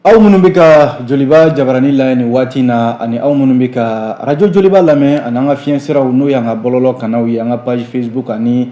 Aw minnu bɛ ka Joliba jabarani lajɛ nin waati in na, ani aw minnu bɛ ka arajo Joliba lamɛn, ani an ka fiɲɛ siraw, n'o y'an ka bɔlɔlɔ kanaw ye, an ka page Facebook ani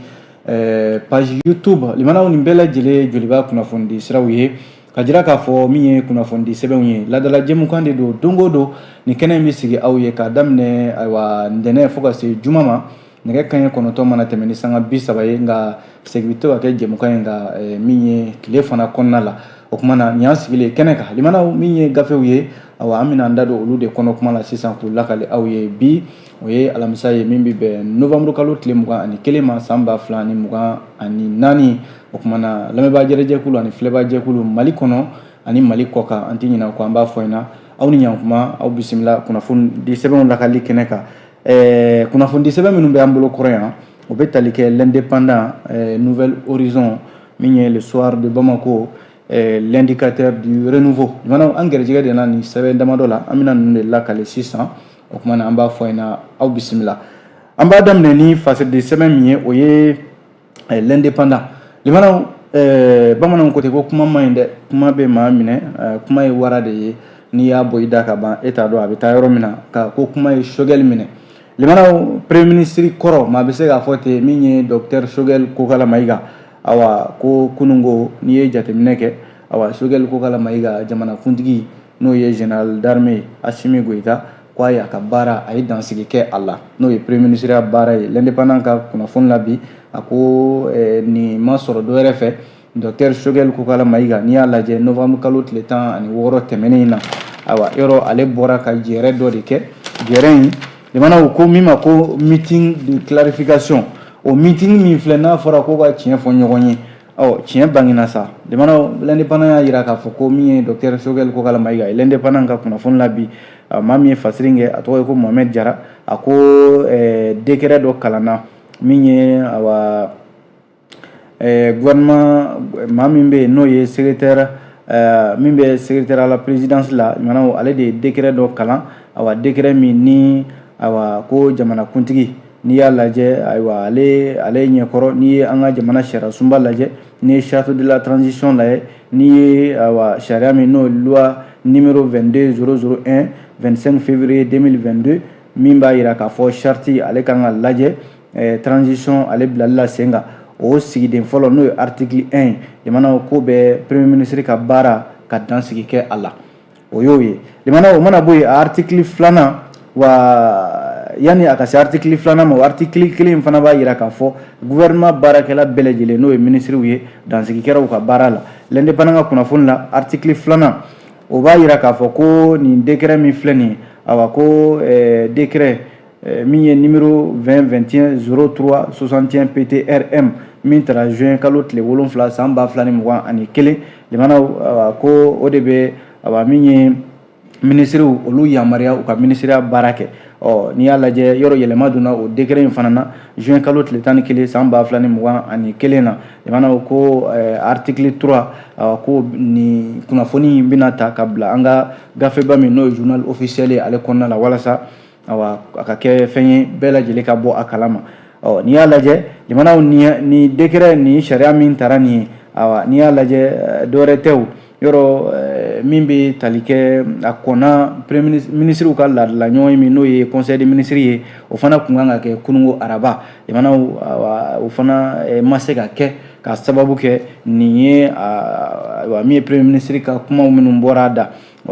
page YouTube, limanaw, nin bɛɛ lajɛlen Joliba kunnafonidi siraw ye, ka jira k'a fɔ min ye kunnafonidi sɛbɛnw ye, ladala jɛmukan de don. Don o don, nin kɛnɛ in bɛ sigi aw ye k'a daminɛ, ayiwa, ntɛnɛn fo ka se juma ma, nɛgɛ kanɲɛ 9 mana tɛmɛ ni sanga 30 ye. Nka segin bɛ to ka kɛ jɛmukan in ka min ye tile fana kɔnɔna la. O tuma na, nin y'an sigilen kɛnɛ kan, limanaw, min ye gafew ye, awa, an bɛna an da don olu de kɔnɔ kuma la sisan k'u lakale aw ye. Bi, o ye alamisa ye min bɛ bɛn novembre kalo tile 21 ma, san 2024. O tuma na, lamɛnbaa jɛrɛjɛkulu ani filɛbaa jɛkulu, Mali kɔnɔ ani Mali kɔ kan, an tɛ ɲinɛ kɔ, an b'a fɔ ɲɛna, aw ni ɲankuma, aw bisimila kunnafoni di sɛbɛnw lakali kɛnɛ kan. Kunnafoni di sɛbɛn minnu bɛ an bolo kɔrɔ yan, o bɛ tali kɛ L'Indépendant, Nouvel Horizon, min ye Le Soir de Bamako, L'Indicateur du Renouveau. Limanaw, an gɛrɛjɛgɛ de na nin sɛbɛn damadɔ la, an bɛna ninnu de lakale sisan. O tuma na, an b'a fɔ ɲɛna, aw bisimila. An b'a daminɛ ni fasidi sɛbɛn min ye, o ye L'Indépendant. Limanaw, bamananw ko ten ko kuma man ɲi dɛ, kuma bɛ maa minɛ, kuma ye wara de ye, n'i y'a bɔ i da ka ban, e t'a dɔn a bɛ taa yɔrɔ min na. Ka ko kuma ye Choguel minɛ. Limanaw, premier ministre kɔrɔ, maa bɛ se k'a fɔ ten, min ye docteur Choguel Kokala Mayiga, awa, ko kununko, n'i ye jateminɛ kɛ, awa, Choguel Kokala Mayiga, jamanakuntigi, n'o ye général d'armée Assimi Goïta, ko a y'a ka baara, a ye dansigi kɛ a la, n'o ye premier ministre ya baara ye. L'Indépendant ka kunnafoni la bi, a ko nin ma sɔrɔ dɔ wɛrɛ fɛ, docteur Choguel Kokala Mayiga, n'i y'a lajɛ, novembre kalo tile 16 tɛmɛnen in na, ayiwa, yɔrɔ ale bɔra ka jɛrɛ dɔ de kɛ. Jɛrɛ in, limanaw, ko min ma ko meeting de clarification, o meeting min filɛ, n'a fɔra ko ka tiɲɛ fɔ ɲɔgɔn ye, ɔ, tiɲɛ bangena sa. Limanaw, L'Indépendant y'a jira k'a fɔ ko min ye docteur Choguel Kokala Mayiga ye, L'Indépendant ka kunnafoni la bi, maa min ye fasiri kɛ, a tɔgɔ ye ko Mohamed Jara. A ko décret dɔ kalanna, min ye, awa, gouvernement maa min bɛ yen, n'o ye secrétaire, min bɛ secrétaire à la présidence la, limanaw, ale de ye décret dɔ kalan. Awa, décret min ni, awa, ko jamanakuntigi, n'i y'a lajɛ, ayiwa, ale ɲɛkɔrɔ, n'i ye an ka jamana sariya sunba lajɛ, n'i ye charte de la transition lajɛ, n'i ye, awa, sariya min n'o ye loi numéro 22 001 25 février 2022, min b'a jira k'a fɔ charte ale kan ka lajɛ, transition ale bilali la sen kan, o sigiden fɔlɔ, n'o ye article 1 ye, jamana ko bɛ premier ministre ka baara ka dansigi kɛ a la, o y'o ye. Limanaw, o mana bɔ yen, article filanan, wa yanni a ka se article filanan ma, o article kelen in fana b'a jira k'a fɔ gouvernement baarakɛla bɛɛ lajɛlen, n'o ye ministres ye, dansigi kɛra u ka baara la. L'Indépendant ka kunnafoni la, article filanan, o b'a jira k'a fɔ ko nin décret min filɛ nin ye, awa, ko décret min ye numéro 20 21 03 61 PTRM, min taara juin kalo tile 7 san 2021, limanaw, awa, ko o de bɛ, awa, min ye ministres, olu yamaruya u ka ministeriya baara kɛ. Ɔ, n'i y'a lajɛ, yɔrɔ yɛlɛma donna o décret in fana na juin kalo tile 11 san 2021 na. Limanaw, ko article 3, ko nin kunnafoni in bɛna ta ka bila an ka gafeba min, n'o ye journal officiel ye, ale kɔnɔna la, walasa, awa, a ka kɛ fɛn ye, bɛɛ lajɛlen ka bɔ a kalama. Ɔ, n'i y'a lajɛ, limanaw, ni décret ni sariya min taara nin ye, awa, n'i y'a lajɛ, dɔwɛrɛ tɛ o, yɔrɔ min bɛ tali kɛ a kɔnna premier ministre ka laadala ɲɔgɔn min, n'o ye conseil des ministres ye, o fana kun kan ka kɛ kununko araba. Limanaw, o fana ma se ka kɛ ka sababu kɛ nin ye, ayiwa, min ye premier ministre ka kumaw minnu bɔra a da.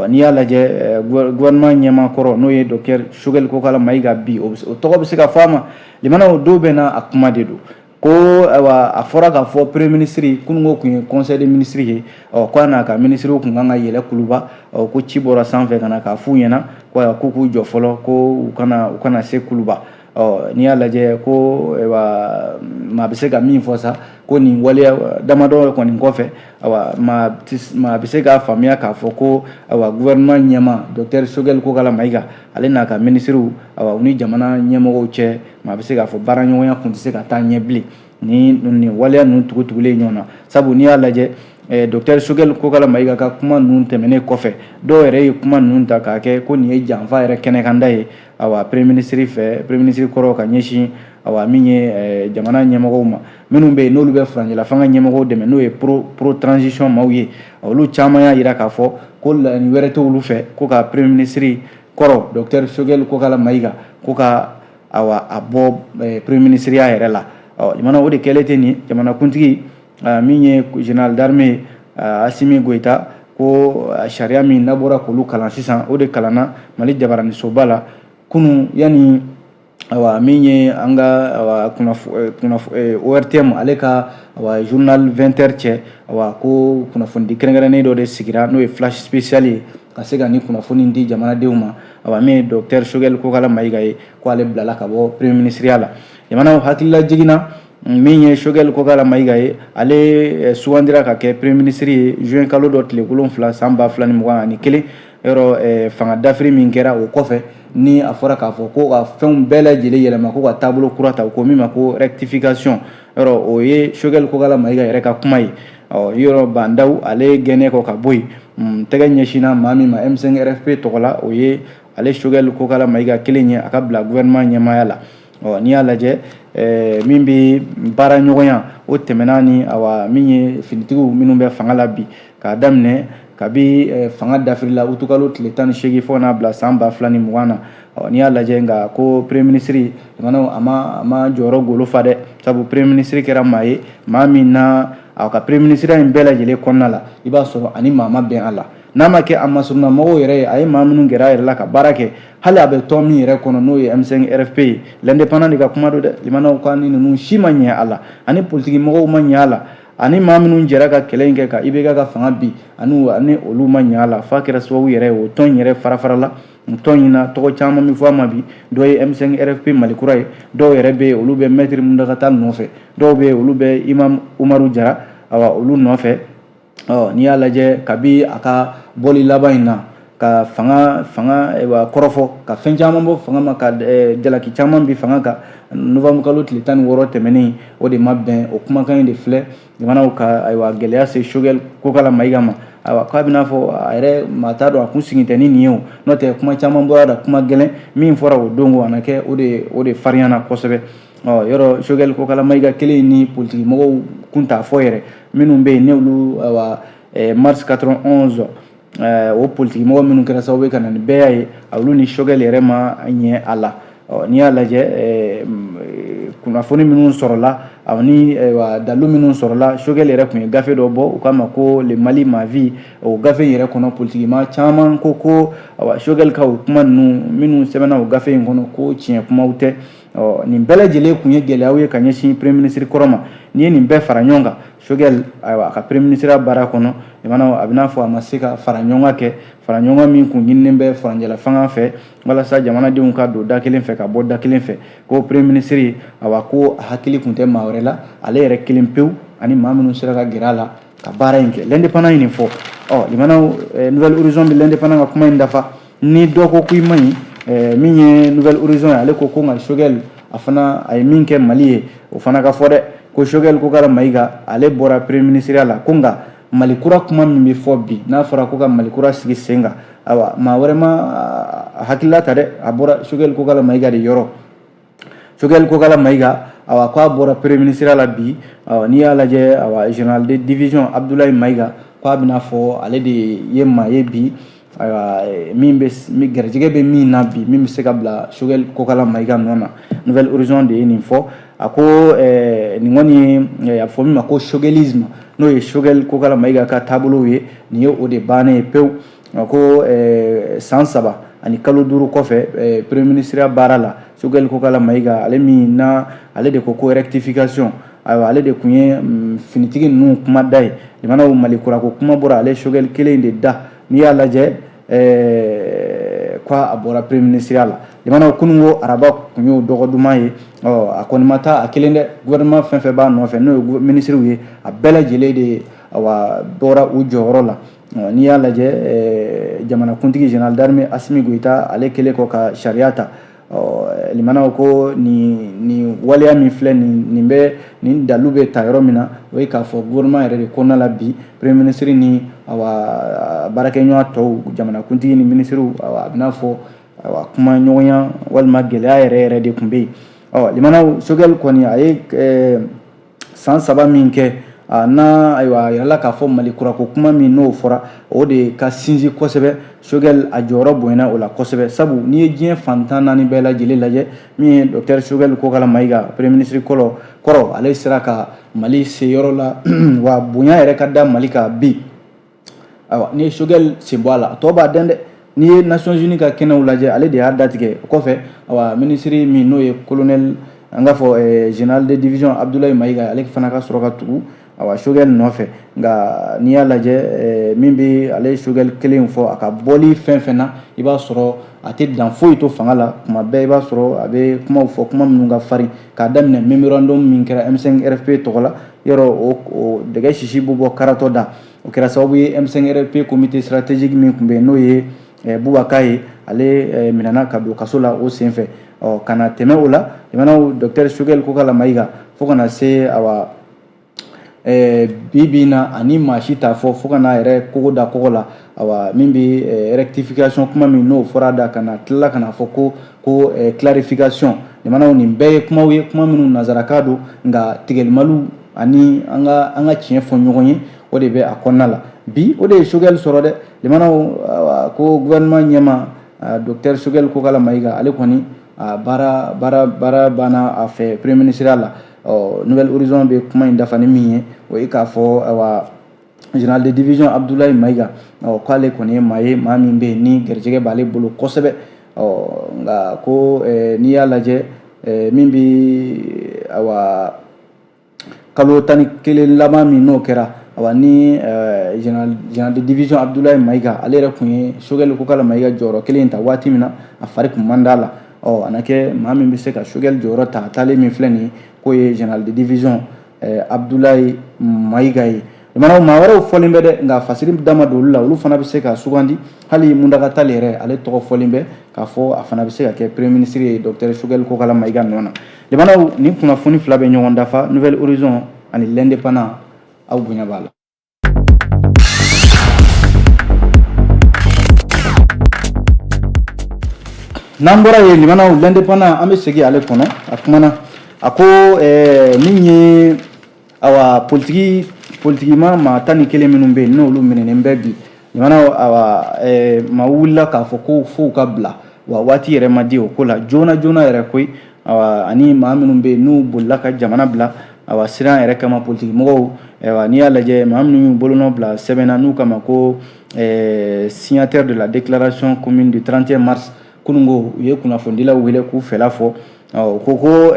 N'i y'a lajɛ, gouvernement ɲɛmaa kɔrɔ, n'o ye docteur Choguel Kokala Mayiga, bi o tɔgɔ bɛ se ka fɔ a ma. Limanaw, dɔw bɛ na a kuma de don ko, ayiwa, a fɔra k'a fɔ premier ministre kununko kun ye conseil des ministres ye, ɔ, ko a n'a ka ministres kun kan ka yɛlɛ Kuluba. Ɔ, ko ci bɔra sanfɛ ka na k'a f'u ɲɛna ko, ayiwa, k'u k'u jɔ fɔlɔ, ko u kana se Kuluba. Ɔ, n'i y'a lajɛ, ko ayiwa, maa bɛ se ka min fɔ sa, ko nin waleya damadɔ kɔni kɔfɛ, ayiwa, maa bɛ se k'a faamuya k'a fɔ ko, ayiwa, gouvernement ɲɛmaa docteur Choguel Kokala Mayiga, ale n'a ka ministres, ayiwa, u ni jamana ɲɛmɔgɔw cɛ, maa bɛ se k'a fɔ baara ɲɔgɔnya kun tɛ se ka taa ɲɛ bilen ni nin waleya ninnu tugutugulen ɲɔgɔn na. Sabu n'i y'a lajɛ, docteur Choguel Kokala Mayiga ka kuma ninnu tɛmɛnen kɔfɛ, dɔw yɛrɛ ye kuma ninnu ta k'a kɛ ko nin ye janfa yɛrɛ kɛnɛkanda ye, awa, premier ministre fɛ, premier ministre kɔrɔ, ka ɲɛsin, awa, awa min ye jamana ɲɛmɔgɔw ma minnu bɛ yen n'olu bɛ furancɛla fanga ɲɛmɔgɔw dɛmɛ, n'o ye pro transition maaw ye, olu caman y'a jira k'a fɔ ko laɲini wɛrɛ tɛ olu fɛ ko ka premier ministre kɔrɔ docteur Choguel Kokalla Maïga ko ka awa a bɔ premier ministre ya yɛrɛ la. Ɔ limana, o de kɛlen tɛ nin jamanakuntigi min ye général d'armée Assimi Goïta, ko sariya min n'a bɔra k'olu kalan sisan, o de kalanna Mali jabaraninsoba la kunun. Yanni awa min ye an ka awa ORTM ale ka awa journal 20 heures cɛ, awa ko kunnafonidi kɛrɛnkɛrɛnnen dɔ de sigira, n'o ye flash spécial ye, ka se ka ni kunnafoni di jamanadenw ma. Awa min ye docteur Choguel Kokalla Maïga ye, ko ale bilala ka bɔ premier ministre ya la. Jamanaw hakilila jiginna, min ye Choguel Kokalla Maïga ye, ale sugandira ka kɛ premier ministre ye juin kalo dɔ tile 7 san 2021. Yɔrɔ fanga dafiri min kɛra o kɔfɛ, ni a fɔra k'a fɔ ko ka fɛnw bɛɛ lajɛlen yɛlɛma, ko ka taabolo kura ta, o ko min ma ko rectification, yɔrɔ o ye Choguel Kokalla Maïga yɛrɛ ka kuma ye. Ɔ yɔrɔ Bah N'Daw ale gɛnnen kɔ ka bɔ yen, tɛgɛ ɲɛsinna maa min ma M5 RFP tɔgɔ la, o ye ale Choguel Kokalla Maïga kelen ye, a ka bila gouvernement ɲɛmaaya la. Ɔ n'i y'a lajɛ, min bɛ baara ɲɔgɔnya o tɛmɛna ni awa min ye finitigiw minnu bɛ fanga la bi, k'a daminɛ kabi fanga dafiri la utukalo tile 18 fo ka n'a bila san 2020 na. Ɔ n'i y'a lajɛ, nka ko premier ministre jamana a ma jɔyɔrɔ golo fa dɛ, sabu premier ministre kɛra maa ye, maa min na a ka premier ministre in bɛɛ lajɛlen kɔnɔna la, i b'a sɔrɔ ani maa ma bɛn a la, n'a ma kɛ a masurunna mɔgɔw yɛrɛ ye, a ye maa minnu gɛrɛ a yɛrɛ la ka baara kɛ, hali a bɛ tɔn min yɛrɛ kɔnɔ, n'o ye M5 RFP ye. L'Indépendant de ka kuma don dɛ. Limanaw ka ni ninnu si ma ɲɛ a la, ani politiki mɔgɔw ma ɲɛ a la, ani maa minnu jɛra ka kɛlɛ in kɛ ka IBK ka fanga bi, ani olu ma ɲɛ a la, f'a kɛra sababu yɛrɛ ye o tɔn in yɛrɛ fara farala. Tɔn in na tɔgɔ caman bɛ fɔ a ma bi, dɔ ye M5 RFP Mali kura ye, dɔw yɛrɛ bɛ yen olu bɛ maître Mountaga Tall nɔfɛ, dɔw bɛ yen olu bɛ Imam Umaru Jara, awa olu nɔfɛ. Ɔ n'i y'a lajɛ, kabi a ka bɔli laban in na ka fanga kɔrɔfɔ, ka fɛn caman bɔ fanga ma, ka jalaki caman bi fanga kan, novembre kalo tile 16 tɛmɛnen, o de ma bɛn. O kumakan in de filɛ jamanaw ka ayiwa gɛlɛya se Choguel Kokalla Maïga ma. Ayiwa k'a bɛna fɔ a yɛrɛ maa t'a dɔn a kun sigi tɛ ni nin ye o, n'o tɛ kuma caman bɔra la, kuma gɛlɛn min fɔra o don ko a na kɛ o de farinyana kosɛbɛ. Ɔ yɔrɔ Choguel Kokalla Maïga kelen ni politiki mɔgɔw kun t'a fɔ yɛrɛ, minnu bɛ yen n'olu ayiwa mars 91 o politiki mɔgɔ minnu kɛra sababu ye ka na ni bɛɛ ye, olu ni Choguel yɛrɛ ma ɲɛ a la. Ɔ n'i y'a lajɛ, kunnafoni minnu sɔrɔla ni dalu minnu sɔrɔla, Choguel yɛrɛ tun ye gafe dɔ bɔ, u k'a ma ko Le Mali ma vie. O gafe in yɛrɛ kɔnɔ, politikima caman ko awa Choguel ka o kuma ninnu minnu sɛbɛnna o gafe in kɔnɔ, ko tiɲɛ kumaw tɛ. Ɔ nin bɛɛ lajɛlen kun ye gɛlɛyaw ye ka ɲɛsin premier ministre kɔrɔ ma. N'i ye nin bɛɛ fara ɲɔgɔn kan, Choguel ayiwa a ka premier ministre baara kɔnɔ, jamana a bɛ n'a fɔ a ma se ka fara ɲɔgɔn kan kɛ, fara ɲɔgɔn kan min kun ɲininen bɛ furancɛla fanga fɛ walasa jamanadenw ka don da kelen fɛ ka bɔ da kelen fɛ. Ko premier ministre, awa ko a hakili kun tɛ maa wɛrɛ la, ale yɛrɛ kelen pewu ani maa minnu sera ka gɛrɛ a la ka baara in kɛ. L'Indépendant ye nin fɔ. Ɔ limanaw, Nouvel Horizon bɛ L'Indépendant ka kuma in dafa ni dɔ ko k'i ma ɲi. Min ye Nouvel Horizon ye, ale ko ko nka Choguel a fana a ye min kɛ Mali ye, o fana ka fɔ dɛ, ko Choguel Kokalla Maïga ale bɔra premier ministre la, ko nka Mali kura kuma min bɛ fɔ bi, n'a fɔra ko ka Mali kura sigi sen kan, ayiwa maa wɛrɛ ma hakilila ta dɛ, a bɔra Choguel Kokalla Maïga de yɔrɔ. Choguel Kokalla Maïga, awa k'a bɔra premier ministre la bi. N'i y'a lajɛ, awa général de division Abdoulaye Maïga, k'a bɛna fɔ ale de ye maa ye bi, ayiwa min bɛ garijɛgɛ bɛ min na bi, min bɛ se ka bila Choguel Kokalla Maïga nɔ na. Nouvel Horizon de ye nin fɔ. A ko nin kɔni ye a fɔ min ma ko choguelisme, n'o ye Choguel Kokalla Maïga ka taabolow ye, nin ye o de bannen ye pewu. A ko san 3 ani kalo 5 kɔfɛ premier ministre baara la, Choguel Kokalla Maïga, ale min na ale de ko ko rectification, ayiwa ale de tun ye finitigi ninnu kuma da ye. Jamanaw Mali kura ko kuma bɔra ale Choguel kelen de da. N'i y'a lajɛ, ko a bɔra premier ministre la, jamanaw kunun ko araba tun y'o dɔgɔ duman ye. Ɔ a kɔni ma taa a kelen dɛ, gouvernement fɛn fɛn b'a nɔfɛ, n'o ye ministres ye, a bɛɛ lajɛlen de awa bɔra u jɔyɔrɔ la. N'i y'a lajɛ, jamanakuntigi général d'armée Assimi Goïta, ale kɛlen kɔ ka sariya ta, limanaw ko nin waleya min filɛ nin bɛ nin dalu bɛ ta yɔrɔ min na, o ye k'a fɔ gouvernement yɛrɛ de kɔnɔna la bi, premier ministre ni awa baarakɛɲɔgɔn tɔw, jamanakuntigi ni ministres, awa a bɛna fɔ awa kuma ɲɔgɔnya walima gɛlɛya yɛrɛ yɛrɛ de tun bɛ yen. Ɔ limanaw, Choguel kɔni a ye san 3 min kɛ n'a ayiwa a yirala k'a fɔ Mali kurako kuma min n'o fɔra, o de ka sinsin kosɛbɛ. Choguel a jɔyɔrɔ bonyana o la kosɛbɛ, sabu n'i ye diɲɛ fan 14 bɛɛ lajɛlen lajɛ, min ye docteur Choguel Kokala Mayiga, premier ministre kɔrɔ, ale sera ka Mali se yɔrɔ la wa bonya yɛrɛ ka da Mali kan bi. Ayiwa, n'i ye Choguel sen bɔ a la, a tɔ b'a dɛn dɛ. N'i ye Nations Unies ka kɛnɛw lajɛ, ale de y'a datigɛ. O kɔfɛ, awa, minisiri min n'o ye colonel, an k'a fɔ général de division Abdoulaye Mayiga, ale fana ka sɔrɔ ka tugu awa Choguel nɔfɛ. Nka n'i y'a lajɛ, min bɛ ale Choguel kelen fɔ a ka bɔli fɛn fɛn na, i b'a sɔrɔ a tɛ dan foyi to fanga la. Kuma bɛɛ i b'a sɔrɔ a bɛ kumaw fɔ, kuma minnu ka farin, k'a daminɛ mémorandum min kɛra M5 RFP tɔgɔ la, yɔrɔ o dɛgɛ sisi bɛ bɔ karatɔ da. O kɛra sababu ye M5 RFP comité stratégique min tun bɛ yen, n'o ye Bouba Ka ye, ale minɛna ka don kaso la o senfɛ. Ɔ ka na tɛmɛ o la, jamanaw, docteur Choguel Kokala Mayiga, fo ka na se awa bi bi in na, ani maa si t'a fɔ, fo ka n'a yɛrɛ kogo da kɔgɔ la. Awa, min bɛ rectification kuma min n'o fɔra da, ka na tilala ka na fɔ ko clarification. Jamanaw, nin bɛɛ ye kumaw ye, kuma minnu nanzarakan don, nka tigɛlimaliw ani an ka tiɲɛ fɔ ɲɔgɔn ye, o de bɛ a kɔnɔna la bi. O de ye Choguel sɔrɔ dɛ. Limanaw, ko gouvernement ɲɛma docteur Choguel Kokala Mayiga, ale kɔni baara baara baara banna a fɛ premier ministre la. Ɔ Nouvel Horizon bɛ kuma in dafa ni min ye, o ye k'a fɔ awa général de division Abdoulaye Mayiga, ɔ k'ale kɔni ye maa ye, maa min bɛ yen ni garijɛgɛ b'ale bolo kosɛbɛ. Ɔ nka ko n'i y'a lajɛ, min bɛ awa kalo 11 laban min n'o kɛra, awa ni général de division Abdoulaye Mayiga, ale yɛrɛ tun ye Choguel Kokala Mayiga jɔyɔrɔ kelen ta waati min na, a fari tun man d'a la. Ɔ a na kɛ maa min bɛ se ka Choguel jɔyɔrɔ ta a taalen min filɛ nin ye, k'o ye général de division Abdoulaye Mayiga ye. Limanaw, maa wɛrɛw fɔlen bɛ dɛ, nka fasiri da ma don olu la. Olu fana bɛ se ka sugandi. Hali Mountaga Tall yɛrɛ, ale tɔgɔ fɔlen bɛ k'a fɔ a fana bɛ se ka kɛ premier ministre ye docteur Choguel Kokala Mayiga nɔ na. Limanaw, nin kunnafoni fila bɛ ɲɔgɔn dafa, Nouvel Horizon ani L'Indépendant. Aw bonya b'a la. N'an bɔra yen, limanaw, L'Indépendant, an bɛ segin ale kɔnɔ. A kumana, a ko min ye awa politikima maa 11 minnu bɛ yen, n'olu minɛnen bɛ bi, limanaw, awa maa wulila k'a fɔ ko f'u ka bila wa waati yɛrɛ ma di o ko la joona joona yɛrɛ koyi. Awa, ani maa minnu bɛ yen n'u bolila ka jamana bila, awa siran yɛrɛ kama, politiki mɔgɔw, ayiwa, n'i y'a lajɛ, maa minnu y'u bolonɔ bila sɛbɛn na n'u kama ko signataire de la déclaration commune du 31 mars, kununko u ye kunnafonidilaw wele k'u fɛla fɔ. U ko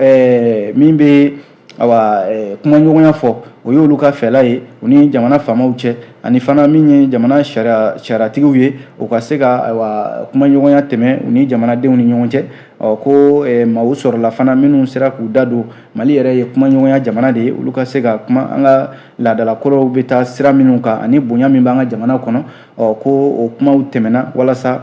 min bɛ awa kumaɲɔgɔnya fɔ, o y'olu ka fɛla ye u ni jamana faamaw cɛ, ani fana min ye jamana sariyatigiw ye, u ka se ka ayiwa kumaɲɔgɔnya tɛmɛ u ni jamanadenw ni ɲɔgɔn cɛ. Ɔ ko maaw sɔrɔla fana minnu sera k'u da don. Mali yɛrɛ ye kumaɲɔgɔnya jamana de ye, olu ka se ka kuma an ka laadalakɔrɔw bɛ taa sira minnu kan ani bonya min b'an ka jamana kɔnɔ. Ɔ ko o kumaw tɛmɛna walasa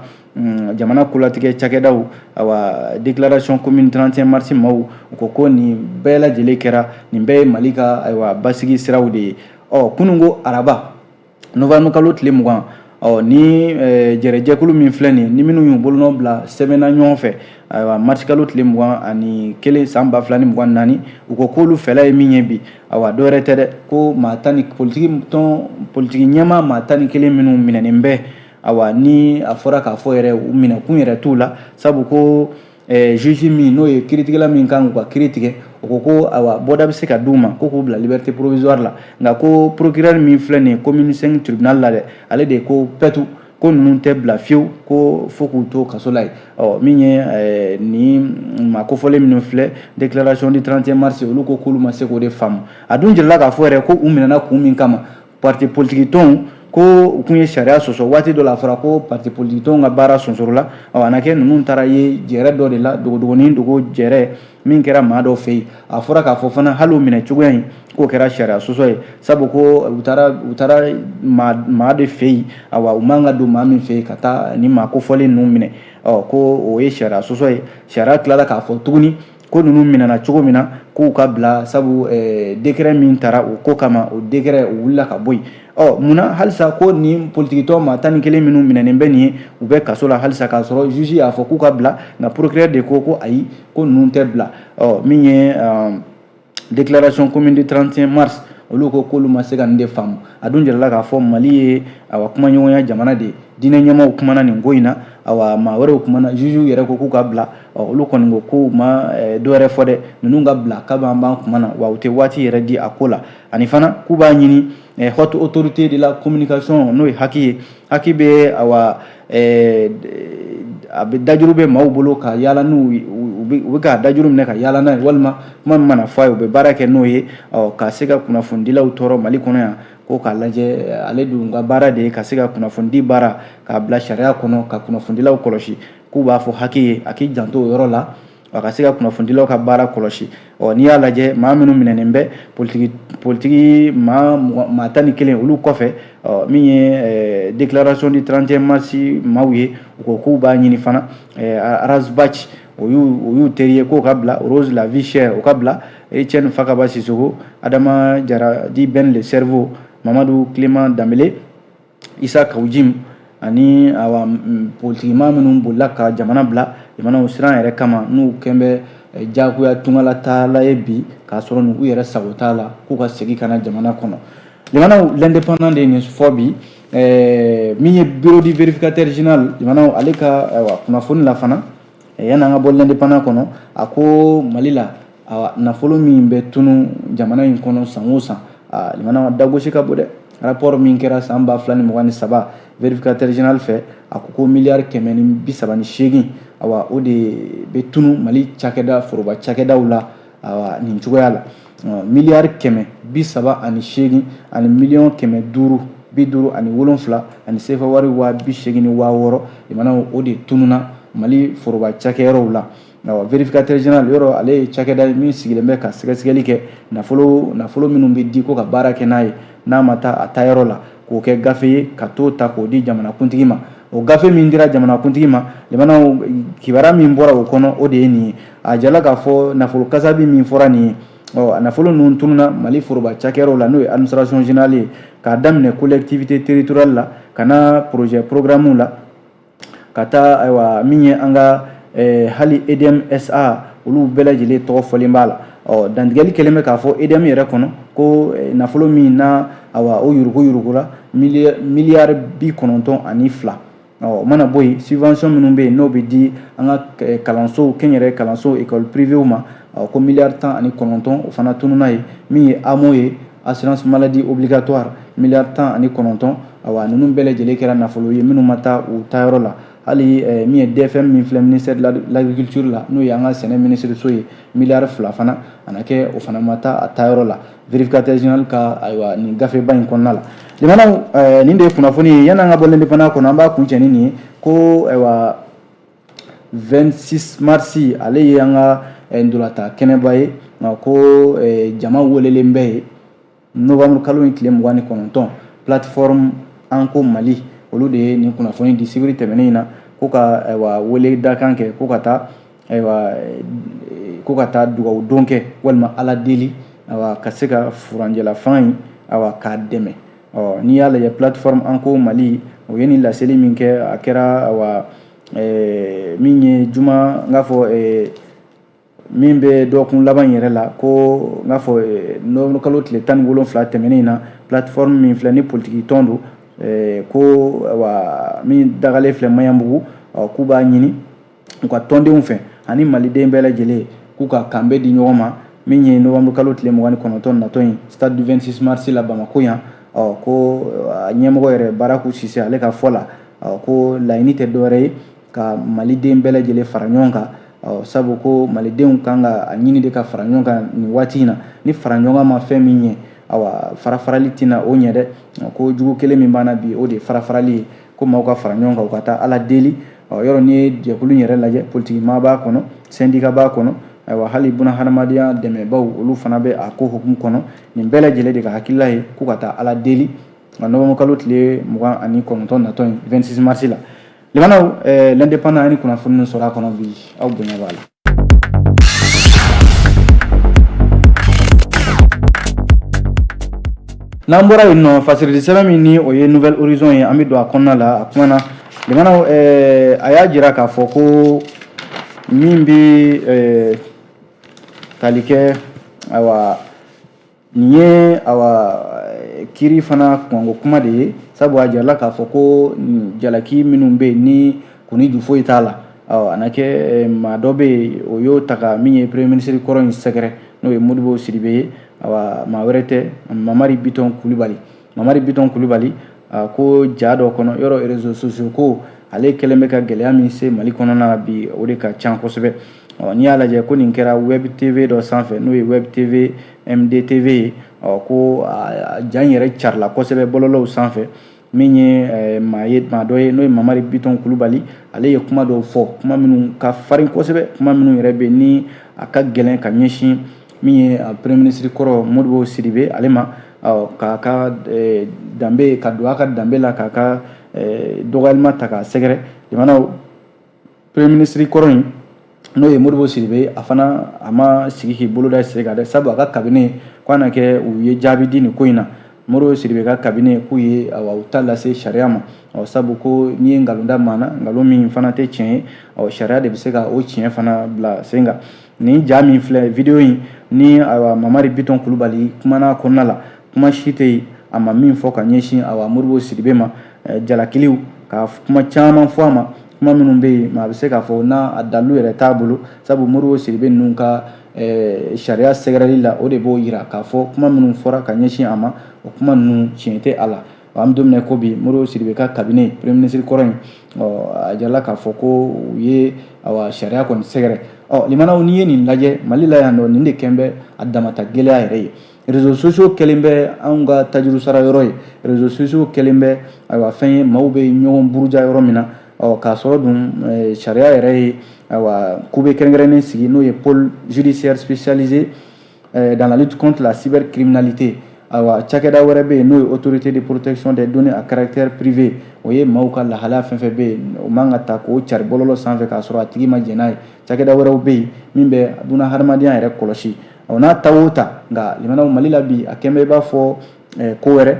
jamana kolatigɛ cakɛdaw, awa déclaration commune 31 mars maaw, u ko nin bɛɛ lajɛlen kɛra, nin bɛɛ ye Mali ka ayiwa basigi siraw de ye. Ɔ kununko araba, novembre kalo tile 20, ɔ ni jɛrɛjɛkulu min filɛ nin, ni minnu y'u bolonɔ bila sɛbɛnna ɲɔgɔn fɛ, ayiwa mars kalo tile 21 san 2024, u ko k'olu fɛla ye min ye bi, awa dɔwɛrɛ tɛ dɛ, ko maa tan ni politiki tɔn politiki ɲɛmaa maa 11 minnu minɛnen bɛ, awa ni a fɔra k'a fɔ yɛrɛ u minɛ kun yɛrɛ t'u la, sabu ko juge min n'o ye kiiritigɛla min kan k'u ka kiiri tigɛ, o ko awa bɔda bɛ se ka d'u ma, ko k'u bila liberté provisoire la. Nka ko procureur min filɛ nin ye commune 5 tribunal la dɛ, ale de ko pɛtu ko ninnu tɛ bila fiyewu, ko fo k'u to kaso la yen. Ɔ min ye nin maa kofɔlen minnu filɛ déclaration du 31 mars, olu ko k'olu ma se k'o de faamu. A dun jirala k'a fɔ yɛrɛ ko u minɛna kun min kama, parti politique tɔnw ko u kun ye sariya sɔsɔ. Waati dɔ la, a fɔra ko parti politique tɔnw ka baara sonsorola. Ɔ a na kɛ ninnu taara ye jɛrɛ dɔ de la, dogodogonin dogo jɛrɛ min kɛra maa dɔ fɛ yen. A fɔra k'a fɔ fana hali o minɛ cogoya in, k'o kɛra sariya sɔsɔ ye, sabu ko u taara maa de fɛ yen, awa u man ka don maa min fɛ yen ka taa ni maa kofɔlen ninnu minɛ. Ɔ ko o ye sariya sɔsɔ ye. Sariya tilala k'a fɔ tuguni Ko ninnu minɛna cogo min na, k'u ka bila, sabu décret min tara o ko kama, o décret o wulila ka bɔ yen. Ɔ munna halisa ko nin politikitɔn maa 11 minnu minɛnen bɛ nin ye, u bɛ kaso la halisa, k'a sɔrɔ juge y'a fɔ k'u ka bila, nka procureur de ko ko ayi, ko ninnu tɛ bila? Ɔ min ye déclaration commune du 31 mars, olu ko k'olu ma se ka nin de faamu. A dun jirala k'a fɔ Mali ye, awa, kumaɲɔgɔnya jamana de ye. Diinɛ ɲɛmaaw kumana nin ko in na, awa, maa wɛrɛw kumana, juge yɛrɛ ko k'u ka bila. Ɔ olu kɔni ko k'u ma dɔ wɛrɛ fɔ dɛ, ninnu ka bila k'a b'an ban kuma na, wa u tɛ waati yɛrɛ di a ko la. Ani fana k'u b'a ɲini Haute Autorité de la Communication, n'o ye HAC ye. HAC bɛ, awa, a bɛ dajuru bɛ maaw bolo ka yaala n'u u bɛ ka dajuru minɛ ka yaala n'a ye, walima kuma min mana fɔ a ye, u bɛ baara kɛ n'o ye, ɔ ka se ka kunnafonidilaw tɔɔrɔ Mali kɔnɔ yan. Ko k'a lajɛ, ale dun ka baara de ye ka se ka kunnafonidi baara k'a bila sariya kɔnɔ, ka kunnafonidilaw kɔlɔsi. K'u b'a fɔ HAC ye a k'i janto o yɔrɔ la, a ka se ka kunnafonidilaw ka baara kɔlɔsi. Ɔ n'i y'a lajɛ, maa minnu minɛnen bɛ, politiki maa 11, olu kɔfɛ, ɔ min ye déclaration du 31 mars maaw ye, u ko k'u b'a ɲini fana Ras Bath, o y'u teri ye, k'o ka bila, Rose la vie chère, o ka bila, Etienne Fakaba Sissoko, Adama Jara dit Ben le cerveau, Mamadu Clément Dambélé, Issa Kaou Djim, ani awa politikimaa minnu bolila ka jamana bila jamanaw siran yɛrɛ kama, n'u kɛn bɛ jagoya tungala taala ye bi, k'a sɔrɔ u yɛrɛ sago t'a la, k'u ka segin ka na jamana kɔnɔ. Jamanaw, L'Indépendant de ye nin fɔ bi. Min ye bureau du vérificateur général, jamanaw, ale ka, ayiwa, kunnafoni la fana, yanni an ka bɔ L'Indépendant kɔnɔ, a ko Mali la, awa, nafolo min bɛ tunu jamana in kɔnɔ san o san, jamana dagosi ka bon dɛ. Rapport min kɛra san 2023 vérificateur général fɛ, a ko ko miliyari 138, awa, o de bɛ tunu Mali cakɛda, foroba cakɛdaw la, awa, nin cogoya la, miliyari 138 ani miliyɔn 557 ani sefa wari 80,000, jamanaw, o de tununa Mali foroba cakɛyɔrɔw la. Vérificateur général yɔrɔ, ale ye cakɛda ye min sigilen bɛ ka sɛgɛsɛgɛli kɛ nafolo minnu bɛ di ko ka baara kɛ n'a ye, n'a ma taa a taayɔrɔ la, k'o kɛ gafe ye ka t'o ta k'o di jamanakuntigi ma. O gafe min dira jamanakuntigi ma, jamanaw, kibaruya min bɔra o kɔnɔ, o de ye nin ye. A jala k'a fɔ nafolo kasabi min fɔra nin ye, ɔ nafolo ninnu tununa Mali foroba cakɛyɔrɔw la, n'o ye administration générale ye, k'a daminɛ collectivité territoriale la, ka na projet programme la, ka taa, ayiwa, min ye an ka hali EDM SA, olu bɛɛ lajɛlen tɔgɔ fɔlen b'a la. Ɔ dantigɛli kɛlen bɛ k'a fɔ EDM yɛrɛ kɔnɔ ko nafolo min na, awa, o yurugu yurugura miliyari 92. Ɔ o mana bɔ yen, subvention minnu bɛ yen, n'o bɛ di an ka kalansow, kɛnyɛrɛye kalansow, école privée ma, ko miliyari 19, o fana tununa ye. Min ye AMO ye, assurance maladie obligatoire, miliyari 19. Awa, ninnu bɛɛ lajɛlen kɛra nafolo ye minnu ma taa u taayɔrɔ la. Hali min ye DFM min filɛ ministère de l'agriculture la, n'o ye an ka sɛnɛ minisiriso ye, miliyari 2 fana a na kɛ, o fana ma taa a taayɔrɔ la, vérificateur général ka, ayiwa, nin gafeba in kɔnɔna la. Limanaw, nin de ye kunnafoni ye. Yanni an ka bɔ L'Indépendant kɔnɔ, an b'a kuncɛ ni nin ye ko, ayiwa, 26 mars, ale ye an ka ndolata kɛnɛba ye, nka ko jama welelen bɛ yen novembre kalo in tile 29. Plateforme Anko Mali, olu de ye nin kunnafoni di sibiri tɛmɛnen in na, ko ka, ayiwa, wele dakan kɛ ko ka taa, ayiwa, ko ka taa dugawu don kɛ walima Ala deli, ayiwa, ka se ka furanjɛla fanga in, ayiwa, k'a dɛmɛ. Ɔ n'i y'a lajɛ, plateforme Anko Mali, o ye nin laseli min kɛ, a kɛra, ayiwa, min ye juma, n k'a fɔ min bɛ dɔgɔkun laban in yɛrɛ la, ko n k'a fɔ novembre kalo tile 17 tɛmɛnen in na. Plateforme min filɛ ni politiki tɔn don, ko, ayiwa, min dagalen filɛ Maɲanbugu, k'u b'a ɲini u ka tɔndenw fɛ ani maliden bɛɛ lajɛlen k'u ka kanbɛn di ɲɔgɔn ma, min ye novembre kalo tile 29 natɔ in, stade du 26 mars la, Bamako yan. Ɔ ko ɲɛmɔgɔ yɛrɛ Baraku Sise, ale ka fɔ la, ko laɲini tɛ dɔwɛrɛ ye ka maliden bɛɛ lajɛlen fara ɲɔgɔn kan. Ɔ sabu ko malidenw kan ka a ɲini de ka fara ɲɔgɔn kan nin waati in na. Ni fara ɲɔgɔn kan ma fɛn min ɲɛ, awa, fara farali tɛna o ɲɛ dɛ. Ko jugu kelen min b'an na bi, o de ye fara farali ye. Ko maaw ka fara ɲɔgɔn kan, u ka taa Ala deli. Ɔ yɔrɔ n'i ye jɛkulu in yɛrɛ lajɛ, politiki maa b'a kɔnɔ, syndicat b'a kɔnɔ, ayiwa, hali buna hadamadenya dɛmɛbaw, olu fana bɛ a ko hukumu kɔnɔ. Nin bɛɛ lajɛlen de ka hakilila ye k'u ka taa Ala deli nka novembre kalo tile 29 natɔ in, 26 mars la. Limanaw, L'Indépendant, ani kunnafoni sɔrɔ a kɔnɔ bi, aw bonya b'a la. N'an bɔra yen nɔ, fasirili sɛbɛn min ni o ye Nouvel Horizon ye, an bɛ don a kɔnɔna la. A kumana limanaw, a y'a jira k'a fɔ ko min bɛ tali kɛ, ayiwa, nin ye awa kiri fana kunkanko kuma de ye, sabu a jirala k'a fɔ ko jalaki minnu bɛ yen ni kun ni ju foyi t'a la, a na kɛ maa dɔ bɛ yen, o y'o ta ka min ye premier ministre kɔrɔ in sɛgɛrɛ, n'o ye Modibo Sidibe ye. Awa, maa wɛrɛ tɛ, Mamari Bitɔn Kulibali. Mamari Bitɔn Kulibali ko ja dɔ kɔnɔ yɔrɔ, réseaux sociaux ko ale kɛlen bɛ ka gɛlɛya min se Mali kɔnɔna na bi, o de ka ca kosɛbɛ. Ɔ, n'i y'a lajɛ ko nin kɛra Web TV dɔ sanfɛ, n'o ye Web TV MDTV ye. Ɔ, ko ja in yɛrɛ carila kosɛbɛ bɔlɔlɔw sanfɛ. Min ye maa ye, maa dɔ ye, n'o ye Mamari Bitɔn Kulubali, ale ye kuma dɔw fɔ, kuma minnu ka farin kosɛbɛ, kuma minnu yɛrɛ bɛ ni a ka gɛlɛn ka ɲɛsin min ye premier ministre kɔrɔ Modibo Sidibe ale ma, k'a ka danbe, ka don a ka danbe la, k'a ka dɔgɔyalima ta k'a sɛgɛrɛ. Jamana premier ministre kɔrɔ in, n'o ye Modibo Sidibe, a fana a ma sigi k'i bolo da sen kan dɛ, sabu a ka cabinet ko a na kɛ u ye jaabi di nin ko in na. Modibo Sidibe ka cabinet k'u ye, awa, u ta lase sariya ma. Ɔ, sabu ko n'i ye nkalon da maa na, nkalon min fana tɛ tiɲɛ ye, ɔ, sariya de bɛ se ka o tiɲɛ fana bila sen kan. Nin ja min filɛ, vidéo in ni, ayiwa, Mamari Bitɔn Kulubali kumana kɔnɔna la, kuma si tɛ yen a ma min fɔ ka ɲɛsin, awa, Modibo Sidibe ma. Jalakiliw ka kuma caman fɔ a ma, kuma minnu bɛ yen, maa bɛ se k'a fɔ n'a a dalilu yɛrɛ t'a bolo, sabu Modibo Sidibe ninnu ka sariya sɛgɛrɛli la, o de b'o yira k'a fɔ kuma minnu fɔra ka ɲɛsin a ma, o kuma ninnu tiɲɛ tɛ a la. An bɛ don min na ko bi, Modibo Sidibe ka cabinet, premier ministre kɔrɔ in, a jirala k'a fɔ ko u ye, awa, sariya kɔni sɛgɛrɛ. Ɔ, limanaw, n'i ye nin lajɛ Mali la yan nɔ, nin de kɛn bɛ a damata gɛlɛya yɛrɛ ye. Réseaux sociaux kɛlen bɛ anw ka tajuru sara yɔrɔ ye. Réseaux sociaux kɛlen bɛ, ayiwa, fɛn ye maaw bɛ ɲɔgɔn buruja yɔrɔ min na. Ɔ, k'a sɔrɔ dun sariya yɛrɛ ye, ayiwa, kube kɛrɛnkɛrɛnnen sigi, n'o ye pôle judiciaire spécialisé dans la lutte contre la cybercriminalité. Ayiwa, cakɛda wɛrɛ bɛ yen, n'o ye autorité de protection des données à caractère privé. O ye maaw ka lahalaya fɛn fɛn bɛ yen, o man ka ta k'o cari bɔlɔlɔ sanfɛ k'a sɔrɔ a tigi ma jɛn n'a ye. Cakɛda wɛrɛw bɛ yen min bɛ buna hadamadenya yɛrɛ kɔlɔsi. Ɔ, n'a ta o ta, nka limanaw, Mali la bi, a kɛn bɛ i b'a fɔ ko wɛrɛ.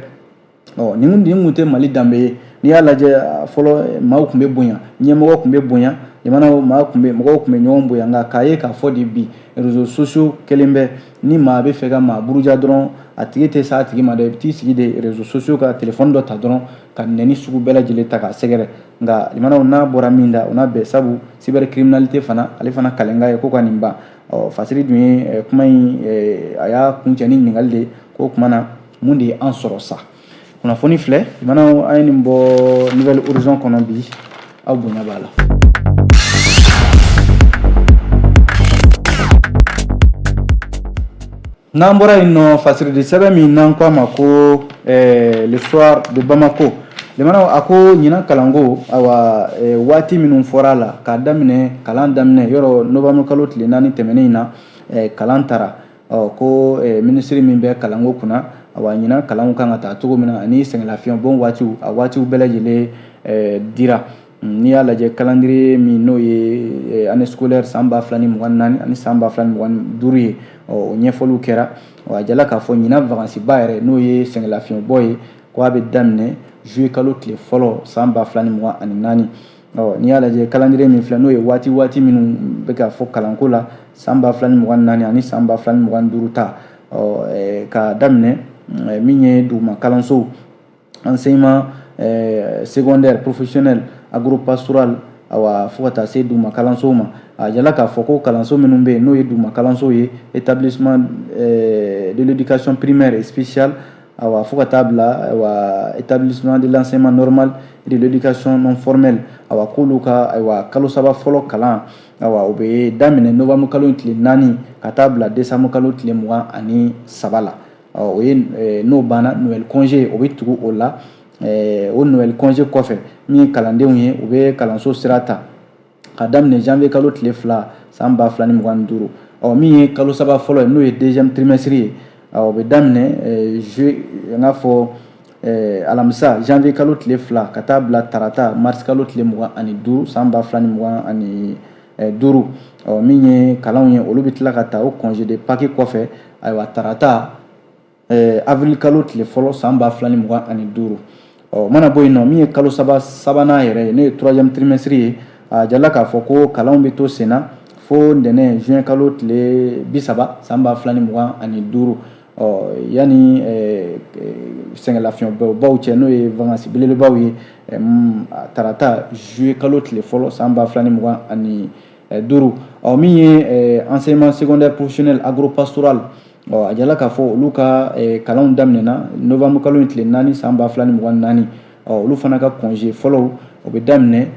Ɔ, nin kun tɛ Mali danbe ye. N'i y'a lajɛ fɔlɔ, maaw tun bɛ bonya, ɲɛmɔgɔ tun bɛ bonya, limanaw, maa tun bɛ, mɔgɔw tun bɛ ɲɔgɔn bonya. Nka k'a ye k'a fɔ de bi, réseaux sociaux kɛlen bɛ ni maa bɛ fɛ ka maa buruja dɔrɔn, a tigi tɛ s'a tigi ma dɛ, i bɛ t'i sigi de réseaux sociaux ka téléphone dɔ ta dɔrɔn ka nɛni sugu bɛɛ lajɛlen ta k'a sɛgɛrɛ. Nka limanaw, n'a bɔra min da, o n'a bɛn, sabu cybercriminalité fana, ale fana kalenka ye ko ka nin ban. Ɔ, Fasiri dun ye kuma in, a y'a kuncɛ ni ɲininkali de ye ko o tuma na, mun de ye an sɔrɔ sa? Kunnafoni filɛ, limanaw, an ye nin bɔ Nouvel Horizon kɔnɔ bi. Aw bonya b'a la. N'an bɔra yen nɔ, fasiridi sɛbɛn min n'an ko a ma ko Le Soir de Bamako, limanaw, a ko ɲinan kalanko, ayiwa, waati minnu fɔra a la k'a daminɛ, kalan daminɛ yɔrɔ novembre kalo tile 4 tɛmɛnen in na, kalan taara. Ɔ, ko minisiri min bɛ kalanko kunna, awa, ɲinan kalanw kan ka taa cogo min na ani sɛgɛnlafiɲɛbɔ waatiw, a waatiw bɛɛ lajɛlen dira. N'i y'a lajɛ, calendrier min n'o ye année scolaire san 2024 ani san 2025 ye, ɔ, o ɲɛfɔliw kɛra. A jala k'a fɔ ɲinan vacances ba yɛrɛ, n'o ye sɛgɛnlafiɲɛbɔ ye, ko a bɛ daminɛ juillet kalo tile fɔlɔ san 2024. Ɔ, n'i y'a lajɛ, calendrier min filɛ, n'o ye waati minnu bɛ ka fɔ kalanko la san 2024 ani san 2025 ta, ɔ, k'a daminɛ min ye duguma kalansow, enseignement secondaire professionnel agropastoral, awa, fo ka taa se duguma kalansow ma. A jala k'a fɔ ko kalanso minnu bɛ yen, n'o ye duguma kalansow ye, établissement de l'éducation primaire et spéciale, awa, fo ka taa bila, ayiwa, établissement de l'enseignement normal et de l'éducation non formelle, awa, k'olu ka, ayiwa, kalo 3 fɔlɔ kalan, awa, o bɛ daminɛ novembre kalo tile 4 ka taa bila décembre kalo tile 23 la. O ye n'o banna, Noël congé o bɛ tugu o la. O Noël congé kɔfɛ, min ye kalandenw ye, u bɛ kalanso sira ta ka daminɛ janvier kalo tile 2 san 2025. Ɔ, min ye kalo 3 fɔlɔ ye, n'o ye deuxième trimestre ye, o bɛ daminɛ n k'a fɔ alamisa janvier kalo tile 2 ka taa bila tarata mars kalo tile 25 san 2025. Ɔ, min ye kalanw ye, olu bɛ tila ka ta o congé de Pâques kɔfɛ, ayiwa, tarata Avril kalo tile fɔlɔ san 2025. Ɔ mana bɔ yen nɔ, min ye kalo saba sabanan yɛrɛ ye, n'o ye troisième trimestre ye, a jirala k'a fɔ ko kalanw bɛ to senna fo ntɛnɛn juin kalo tile 30 san 2025. Ɔ yanni sɛgɛnlafiɲɛbɔbaw cɛ, n'o ye vacances belebelebaw ye, tarata juillet kalo tile fɔlɔ san 2025. Ɔ min ye enseignement secondaire professionnel agropastoral, ɔ a jirala k'a fɔ olu ka kalanw daminɛna novembre kalo in tile 4 san 2024. Ɔ olu fana ka congé fɔlɔw, o bɛ daminɛ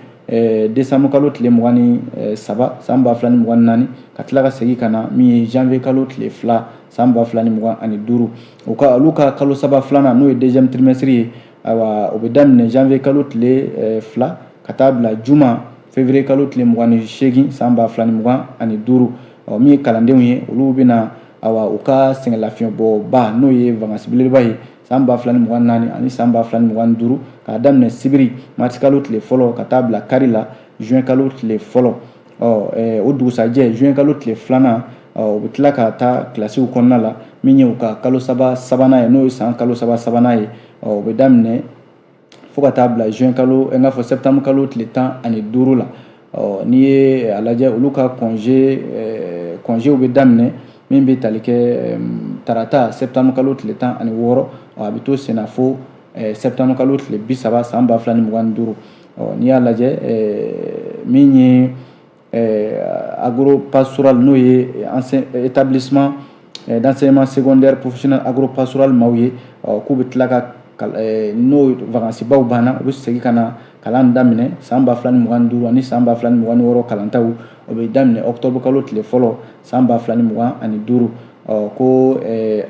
décembre kalo tile 23 san 2024, ka tila ka segin ka na min ye janvier kalo tile 2 san 2025. U ka olu ka kalo saba filanan, n'o ye deuxième trimestre ye, ayiwa o bɛ daminɛ janvier kalo tile 2 ka taa bila juma février kalo tile 28 san 2025. Ɔ min ye kalandenw ye, olu bɛna awa u ka sɛgɛnlafiɲɛbɔba, n'o ye vacances belebeleba ye, san 2024 ani san 2025, k'a daminɛ sibiri mars kalo tile fɔlɔ ka taa bila kari la juin kalo tile fɔlɔ. Ɔ o dugusajɛ juin kalo tile filanan, u bɛ tila ka taa kilasiw kɔnɔna la. Min ye u ka kalo saba sabanan ye, n'o ye san kalo saba sabanan ye, ɔ o bɛ daminɛ fo ka taa bila juin kalo, n k'a fɔ septembre kalo tile 15 la. Ɔ n'i ye a lajɛ, olu ka congéw bɛ daminɛ min bɛ tali kɛ tarata septembre kalo tile 16, a bɛ to senna fo septembre kalo tile 30 san 2025. Ɔ n'i y'a lajɛ, min ye agropastoral, n'o ye établissement d'enseignement secondaire professionnel agropastoral maaw ye, k'u bɛ tila ka n'o vacances baw banna, u bɛ segin ka na kalan daminɛ san 2025 ani san 2026 kalantaw, o bɛ daminɛ octobre kalo tile fɔlɔ san 2025. Ɔ ko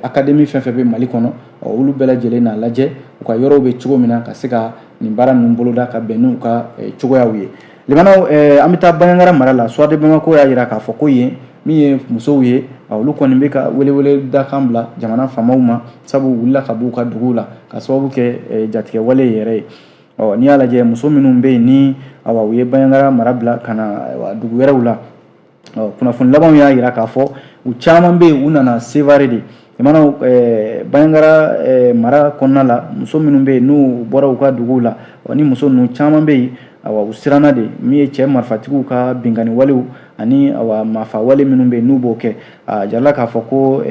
académie fɛn fɛn bɛ Mali kɔnɔ, olu bɛɛ lajɛlen n'a lajɛ u ka yɔrɔw bɛ cogo min na ka se ka nin baara ninnu boloda ka bɛn n'u ka cogoyaw ye. Limanaw, an bɛ taa Bandiagara mara la. Soir de Bamako y'a jira k'a fɔ ko yen min ye musow ye, olu kɔni bɛ ka welewele dakan bila jamana faamaw ma, sabu u wulila ka b'u ka duguw la ka sababu kɛ jatigɛwale yɛrɛ ye. Ɔ n'i y'a lajɛ, muso minnu bɛ yen ni awa u ye Bandiagara mara bila ka na dugu wɛrɛw la, ɔ kunnafoni labanw y'a jira k'a fɔ u caman bɛ yen, u nana Sevare de. Limanaw, Bandiagara mara kɔnɔna la, muso minnu bɛ yen n'u bɔra u ka duguw la, ɔ ni muso ninnu caman bɛ yen, awa u siranna de min ye cɛ marifatigiw ka binkanni walew ani awa maafa wale minnu bɛ yen n'u b'o kɛ. A jirala k'a fɔ ko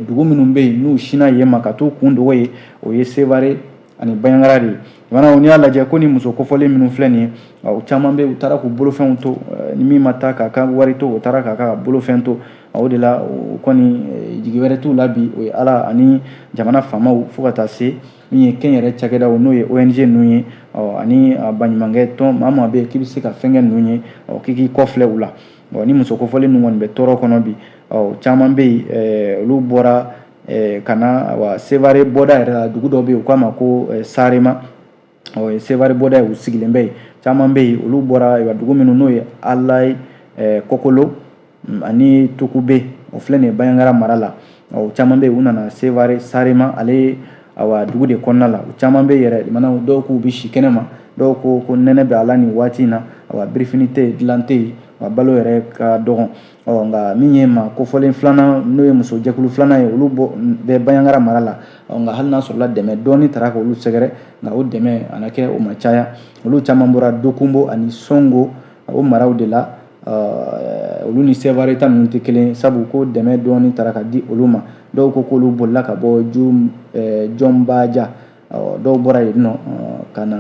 dugu minnu bɛ yen n'u sinna yen ma ka t'u kun dogo yen, o ye Sevare ani Bandiagara de ye. Limanaw, n'i y'a lajɛ ko ni muso kofɔlen minnu filɛ nin ye, u caman bɛ yen, u taara k'u bolofɛnw to, ni min ma taa k'a ka wari to, o taara k'a ka bolofɛn to. O de la u kɔni jigi wɛrɛ t'u la bi, o ye Ala ani jamana faamaw, fo ka taa se min ye kɛnyɛrɛ cakɛdaw, n'o ye ONG ninnu ye, ani baɲumankɛ tɔn, maa maa bɛ yen k'i bɛ se ka fɛn kɛ ninnu ye, k'i k'i kɔfilɛ u la. Ni muso kofɔlen ninnu kɔni bɛ tɔɔrɔ kɔnɔ bi, caman bɛ yen, olu bɔra ka na wa Sevare bɔda yɛrɛ la, dugu dɔ bɛ yen u k'a ma ko Sarema, o ye Sevare bɔda ye, u sigilen bɛ yen. Caman bɛ yen, olu bɔra dugu minnu n'o ye Alayi, Kɔkolo ani Tokube, o filɛ nin ye Bandiagara mara la. O caman bɛ yen, u nana Sevare Sarema ale awa dugu de kɔnɔna la. U caman bɛ yɛrɛ, limanaw, dɔw k'u bɛ si kɛnɛ ma, dɔw ko ko nɛnɛ bɛ a la nin waati in na, awa birifini tɛ yen, dilan tɛ yen, wa balo yɛrɛ ka dɔgɔn. Ɔ nka min ye maa kofɔlen filanan, n'o ye muso jɛkulu filanan ye, olu bɛ Bandiagara mara la. Ɔ nka hali n'a sɔrɔla dɛmɛ dɔɔni taara k'olu sɛgɛrɛ, nka o dɛmɛ a na kɛ o ma caya. Olu caman bɔra Dokunbo ani Sɔngo, o maraw de la. Olu ni Sevare ta ninnu tɛ kelen, sabu ko dɛmɛ dɔɔni taara ka di olu ma. Dɔw ko k'olu bolila ka bɔ Jɔnbaja, dɔw bɔra yen nɔ ka na,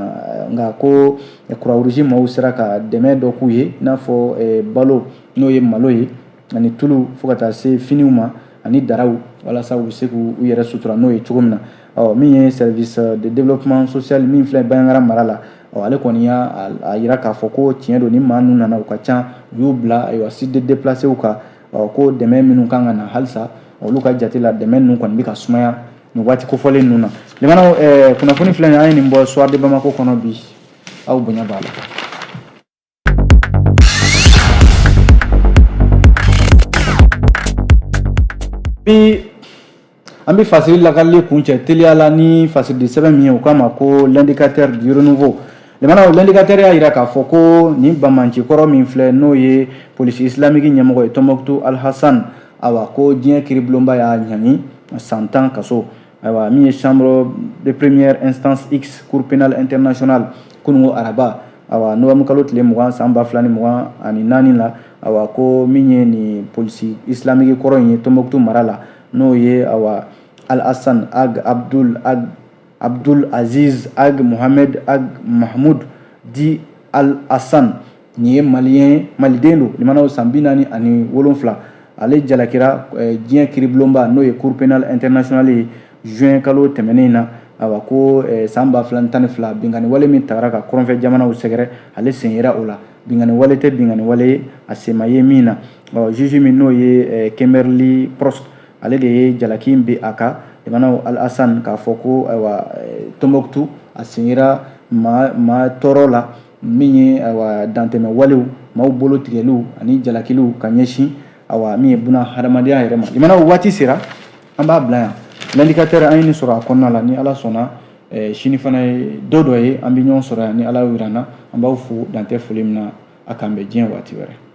nka ko Croix-Rouge maaw sera ka dɛmɛ dɔ k'u ye, i n'a fɔ balo, n'o ye malo ye, ani tulu, fo ka taa se finiw ma ani daraw, walasa u bɛ se k'u yɛrɛ sutura n'o ye cogo min na. Ɔ min ye service de développement social min filɛ Bandiagara mara la, ɔ ale kɔni y'a jira k'a fɔ ko tiɲɛ don, ni maa ninnu nana, u ka ca, u y'u bila ayiwa site de déplacés kan. Ɔ ko dɛmɛ minnu kan ka na halisa, olu ka jate la, dɛmɛ ninnu kɔni bɛ ka sumaya nin waati kofɔlen ninnu na. Limanaw, kunnafoni filɛ nin ye, an ye nin bɔ Soir de Bamako kɔnɔ bi, aw bonya b'a la. Bi an bɛ fasiri lakalili kuncɛ teliya la ni fasiridi sɛbɛn min ye, u k'a ma ko l'indicateur du renouveau. Limanaw, l'indicateur y'a jira k'a fɔ ko nin banbanci kɔrɔ min filɛ, n'o ye polisi islamique ɲɛmɔgɔ ye, Tɔnbɔkutu Alhasan, awa ko diɲɛ kiribulonba y'a ɲangi san 10 kaso. Ayiwa, min ye chambre de première instance X, cour pénale internationale, kununko araba, awa, novembre kalo tile 20 san 2024 la, awa, ko min ye nin polisi islamique kɔrɔ in ye Tombouctou mara la, n'o ye, awa, Al Hassan Ag Abdul Ag Abdul Aziz Ag Mohamed Ag Mahmoud dit Al Hassan, nin ye malien, maliden don, limanaw, san 47, ale jalakira diɲɛ kiribulonba, n'o ye cour pénale internationale ye, juin kalo tɛmɛnen na. Awa, ko san 2012, binkanni wale min tagara ka kɔrɔnfɛ jamanaw sɛgɛrɛ, ale sen yera o la. Binkanni wale tɛ binkanni wale ye a sen ma ye min na. Ɔ, juge min, n'o ye Kimberly Prost, ale de ye jalaki in bin a kan, limanaw, Al Hassan, k'a fɔ ko, ayiwa, Tombouctou, a sen yera maa tɔɔrɔ la, min ye, ayiwa, dantɛmɛ walew, maaw bolo tigɛliw ani jalakiliw ka ɲɛsin, awa, min ye buna hadamadenya yɛrɛ ma. Limanaw, waati sera, an b'a bila yan. L'indicateur, an ye nin sɔrɔ a kɔnɔna la. Ni Ala sɔnna, sini fana ye dɔ ye, an bɛ ɲɔgɔn sɔrɔ yan, ni Ala y'o yira an na. An b'aw fo dantɛ foli min na. A k'an bɛn diɲɛ waati wɛrɛ.